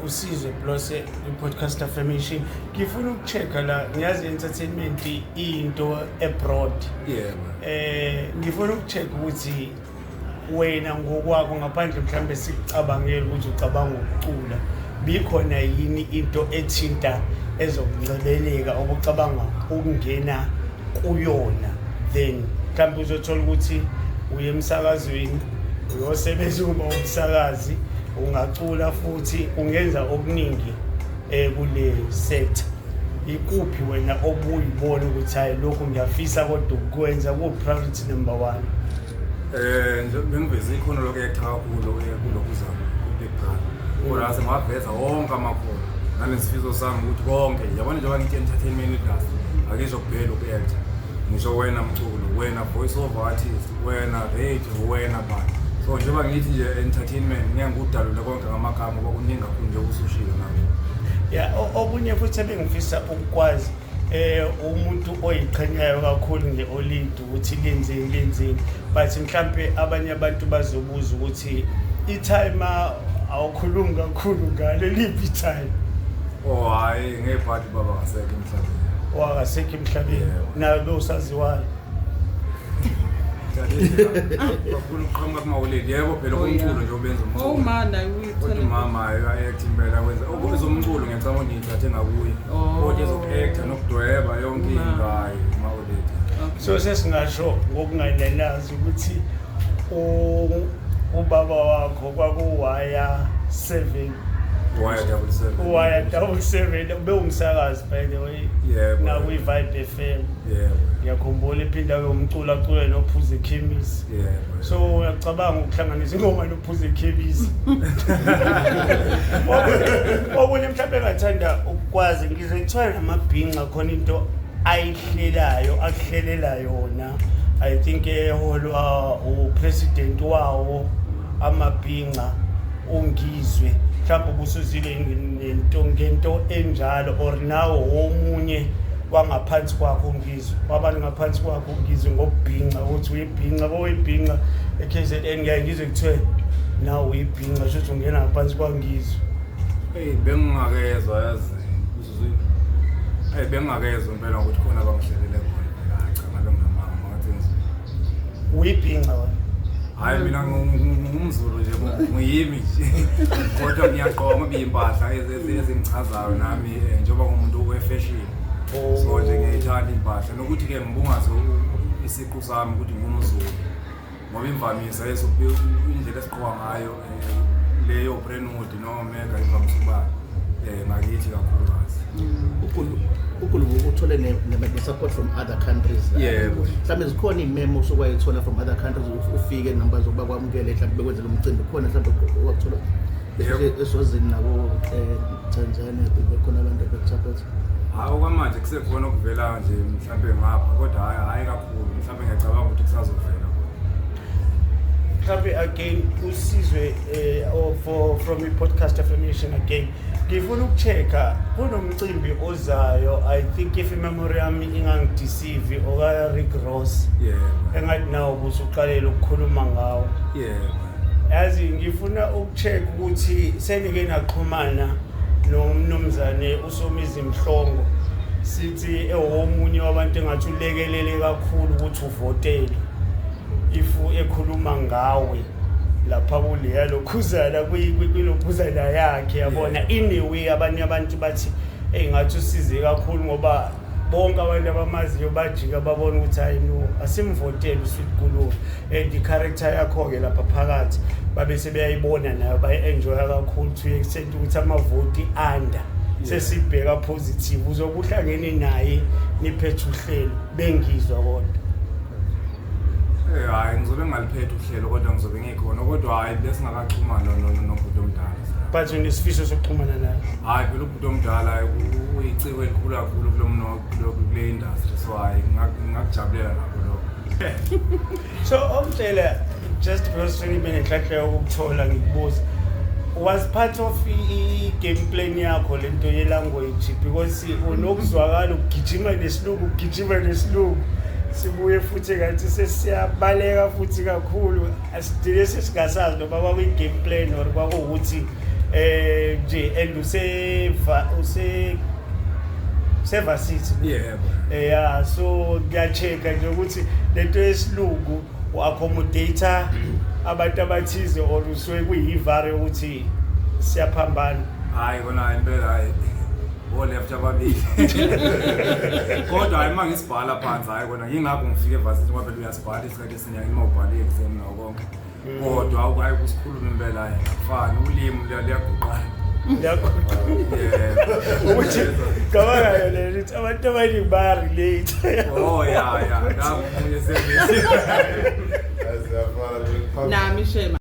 Usizwe Blose i-podcast affirmation. Ngifuna ukuchecka la, ngiyazi entertainment into abroad. Yebo. Ngifuna ukucheck ukuthi wena ngokwakho, ngaphandle mhlambe sikucabangela ukuthi ucabanga ukucula, bikhona yini into ethinta ezokungcebeleka obucabanga ukungena kuyona? Then mhlawumbe uzothola ukuthi uye emsakazweni, uyosebenza ukuba umsakazi, ungacula futhi ungenza okuningi kule sector. Ikuphi wena obuyibona ukuthi hayi, lokhu ngiyafisa kodwa ukukwenza, ku-priority number one? Nje bengiveze ikhono loku-acta kakhulu kulokuzama ku-Big Brother. Kodwa ngawaveza wonke amakhono nalesifiso sami ukuthi konke, yabona, njengoba ngithi entertainment industry, akisho kuphela uku-acta, ngisho wena mculo, wena voice over artist, wena radio, wena bani. So njengoba ngithi nje entertainment, ngeke ngikudalule konke ngamagama ngoba kuningi kakhulu nje usushilo nami. Ya, okunye futhi ebengifisa ukukwazi, umuntu oyiqhenyayo kakhulu nge-olidi ukuthi lenzeni lenzeni, but mhlampe abanye abantu bazobuza ukuthi i-timer awukhulumi kakhulu ngalo, liphi i-timer? Oh hhayi, ngebhadi baba ngasekho emhlabeni. Wakasekho emhlabeni? Yebo. Nawe bewusaziwayo? Bafuna ukuqhamuka kumawoledi, yebo phela. Oh, yeah. Umculo nje obenza umculo. Oh man, I will Kodwa umama ayi-act impela, wenza ezomculo, ngiyacabanga ukuthi ngiyithathe ngakuye. Oh. Kodwa ezoku-acta nokudweba yonke into, hhayi, umawoledi. So sesingasho ngokungananazi ukuthi ubaba wakho kwakuwaya 7? Waya 77. Waya 77, bewumsakazi, by the way? Yebo. Nakwi-Vibe FM? Yebo. Ngiyakhumbula iphinda abe umculo, acule nophuza ekhemisi. Yebo. So uyacabanga ukuhlanganisa ingoma nophuza ekhemisi. Okunye mhlawumbe engathanda ukukwazi, ngize ngithiwa namabhinca khona into ayihlelayo, akuhlelela yona, I think eholwa upresident wawo amabhinca, uNgizwe. Mhlawumbe ubusuzile nento ngento enjalo, or nawo womunye wangaphansi kwakho uNgizwe, wabantu ngaphansi kwakho uNgizwe ngokubhinca, ukuthi uyibhinca bowuyibhinca e-KZN, ngiyaye ngizwe kuthiwe nawe uyibhinca, shuthi ungena ngaphansi kwaNgizwe. Eyi, bengingakezwa yazi. Eyi, bengingakezwa impela ukuthi khona abangihlelele khona phela. Hayi cha, ngabe nginamanga makathi ngizwe. Uyibhinca wena? Hhayi, mina ngumZulu nje, ngiyimi nje, kodwa ngiyagqoka ngoba iy'mpahla ezingichazayo nami, njengoba ngumuntu we-fashion. Oh. So nje ngiyayithanda iy'mpahla nokuthi-ke ngibungaze isiqu sami ukuthi ngumZulu, ngoba imvamisa indlela esigqoka ngayo, leyo Brentwood noma Mega, ivamise ukuba ngakithi kakhulukazi. Ugulu uthole ne-support from other countries. Yebo. Mhlawumbe zikhona iy'memo osukwayithola from other countries, ufike noma zokuba kwamukele, mhlawumbe bekwenzela umcimbi khona, mhlawumbe wakuthola? Yebo. Eswazini nabo Tanzania, bekhona abantu abekusupport? Hhayi, okwamanje kusekhona okuvela nje mhlampe ngapha, kodwa hhayi, hhayi kakhulu. Mhlampe ngiyacabanga ukuthi kusazovela. Mhlawumbe again usizwe, or for from i-podcast affirmation again, ngifuna ukucheck-a kunomcimbi ozayo, I think if imemory yami ingangideceive, oka-Rick Ross. Yebo. Engathi nawo ubusuqalele ukukhuluma ngawo. Yebo. Yazi ngifuna ukucheck ukuthi senike naxhumana nomnumzane uSomizi Mhlongo, sithi ewomunye wabantu engathi ulekelele kakhulu ukuthi uvotele, if ekhuluma ngawe lapha kuleya lokhuzana kwilokhuzana yakhe, yabona, in a way abanye abantu bathi engathi usize kakhulu, ngoba bonke abantu abamaziyo bajika babona ukuthi hayi no, asimvotele uSweet Guluva, and i-character yakho-ke lapha phakathi babe sebeyayibona nayo, bayi-enjoya kakhulu to the extent ukuthi amavoti anda. Sesibheka positive, uzobe uhlangene naye niphethe uhlelo, bengizwa kodwa. Hhayi, ngizobe ngingaliphethe uhlelo, kodwa ngizobe ngikhona, kodwa hhayi, besingakaxhumana nobhuti omdala. But unesifiso sokuxhumana naye? Hhayi phela, ubhuti omdala uyiciko elikhulu kakhulu kule industry, so hhayi, ngingakujabulela nakho lokho. So omtshela, just because sengibe nenhlanhla yokukuthola, ngikubuza, was part of i-game plan yakho lento ye-language? Because unokuzwakala ukugijima nesilungu, ukugijima nesilungu, sibuye futhi ngathi sesiyabaleka futhi kakhulu, asidile sesingasazi noma kwakuyi-game plan or kwakuwukuthi Nje and useva use sevasithi. Yebo. Yeah, so ngiya-check-a nje ukuthi lento yesilungu u-accommodate abantu abathize or usuke kuyivari ukuthi siyaphambana. Hayi kona impela, hayi, o-left ababili, kodwa hayi, uma ngisibhala phansi, hayi kona yingakho ngifike evasithi, ngoba phela uyasibhala isikhathi esiningi uma ubhala i-exam nawo konke, kodwa hayi, kusikhuluma impela, hayi, akufani, ulimi luyaguqana. Ukuthi cabanga yona ukuthi abantu abaningi baya-relate. Oh ya, nangu omunye sevisi. Aziyafana. Nami shema.